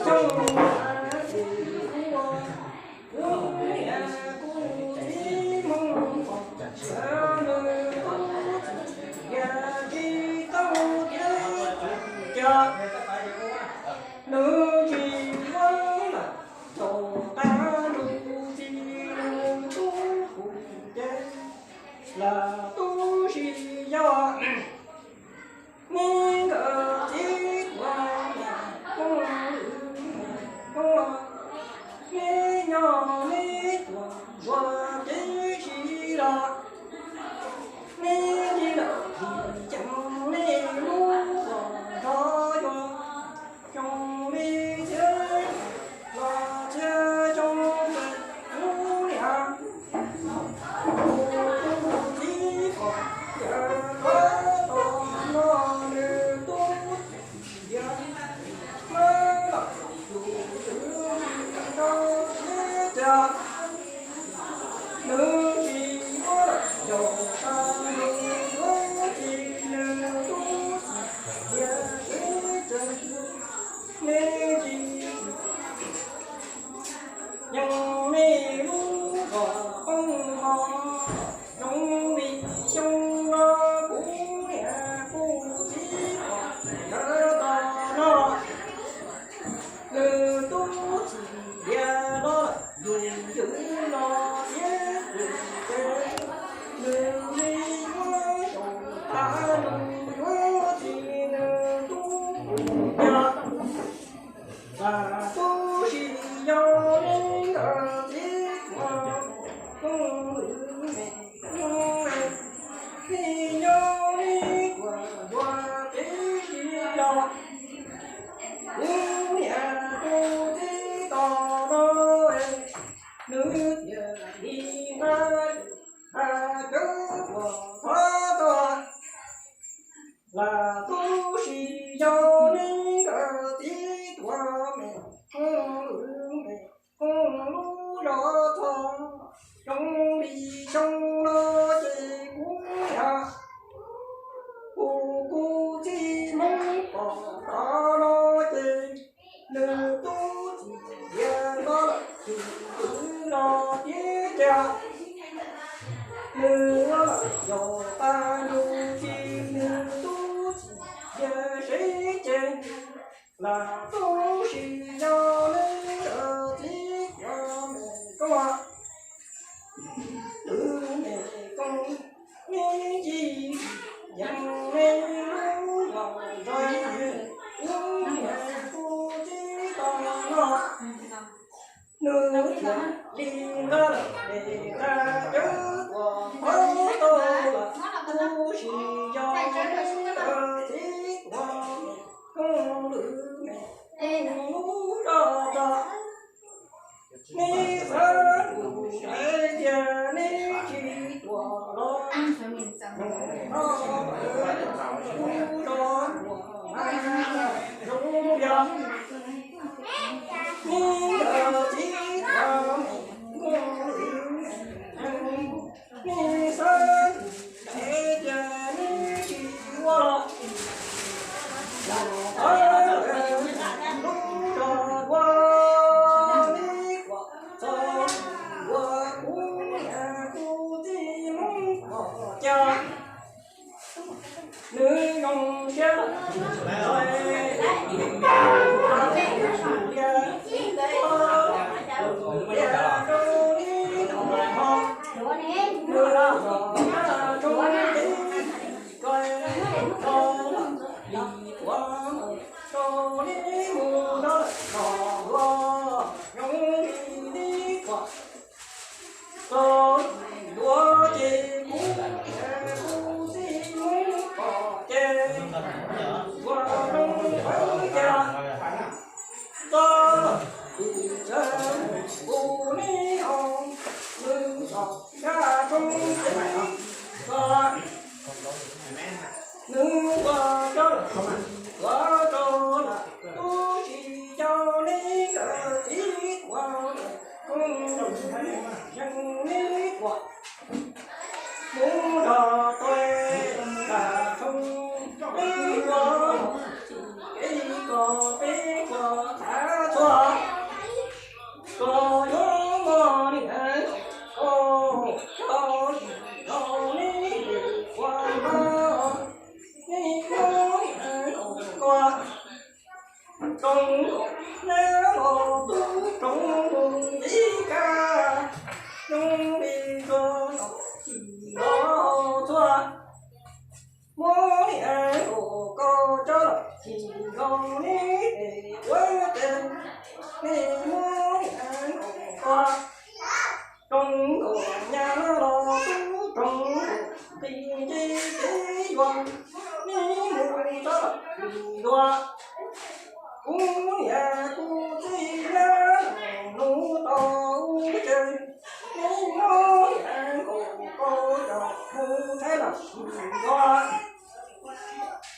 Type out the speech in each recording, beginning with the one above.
xyoo, kuv niam kuv txiv Hmoob Pom, nws tub txim tias tsis tau thiab, nws tsis yuav lawm, thaum qab nws txiv nws tub kuv ces lam tub si yog. Neb nkawd txiv tuam me koob lwm me koob los, neb nyob neb tuam ua kev si los, neb nti lawm ces neb lub tuam nrov yuav xyoo li thiab los thiab xyoo pem lub niam. Kuv txiv pom tias qhov no nws tub txiv tias mab lawm yus twb nrog thiab tias nws tsis yuav lawm, yog tas nws yuav ces nws tub txiv tias seb tseem neb tsis yeej nej lub zos qoob ho zoo li xyoo no kuv niam kuv txiv pom lawv tos no. Nws tub txiv tias no yus twb los thiab kuv ces nws li muab xyaum tas nws yuav txiv nws tub kuv yog. Lam tub si yog neb nkawd txiv tuam me koob lwm me koob, neb nyob neb tuam ua kev si los, kuv niam kuv txiv tos no, nws tias li nqa nqa cawv tuam thov tod. Lam tub si yog neb nkawd txiv tuam me koob lwm me koob, lub zos txog xyoo li xyoo no ces kuv yog kuv kuv txiv Hmoob Pom tod no ces nws tub txiv tias no lawm tsis kwv los thiab tias nws ua lawm yog tas nws tsis nws tub txiv tias seb ces lam tub si yog neb nkawd txiv tuam me koob lwm me koob, neb ci yeej neb lub los nrog kuv niam kuv txiv tos no. Nws tias li nqa lawm es nqa cawv tuam thov tod los, tub si yog neb nkawd txiv tuam me koob lwm me koob, lub zos txog neb xav lus hais tias neb tsis tuam los, lub zos tuam zoo yog neb nkawd txiv tuam me koob lwm me koob, neb xav lus hais tias neb tsis ua los, los thov lub zos ua neb tuam txog ua kuv niam kuv txiv Hmoob Pom cas nws zoo siab lawm. Txog ntua ces kuv niam kuv txiv Hmoob Pom ces ua zoo thawj cas txog tim chaw kuv niam ho nws txom nkaj roob ces txog nws ua rau ua rau lawm tub si yog neb nkawd txiv tuam me koob, yeej neb tuam mus nrog tuaj nram roob, peb tuaj mus txim kev kom peb tuaj txav Roog nkaus nab los tub roog mus ib kab, zoo li tsuas los tsis los txhua. Muab niam nkaus koj coj los tsis los neb es ua tes, neb muab niam nkaus koj. Roog nkaus nyab los tub roog nkaus, nqi nce kev yuav, neb mus txhob los tsis yuav. Kuv niam kuv txiv nyab los hnub tau ub tsev, neb muab niam nkaus koj coj mus thaij los tsis yuav.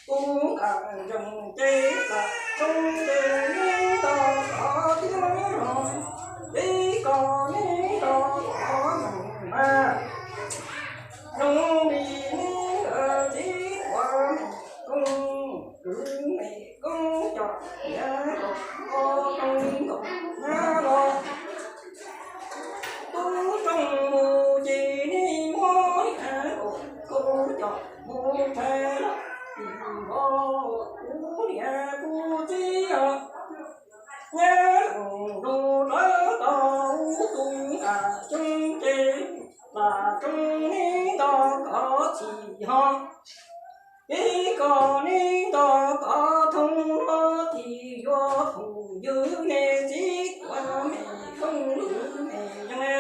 Kuv nqa ntsees ces plam tsoob ces neb tau kov thiab los, vim koj neb tau kov mus mas. Zoo li neb txiv tuam me koob, kwv me koob coj niam los, koj roog nkaus nyab los tub roog mus ces neb muab niam nkaus koj coj mus thaij los tsis yuav. Kuv niam kuv txiv os, nyab los nrog rov tau ub, kuv nqa xyoob ces plam tsoob neb tau kov tsis ho, vim koj neb tau kov thoob los tsis yuav. Phooj ywg nej txiv tuam me koob, ywg me zoo le.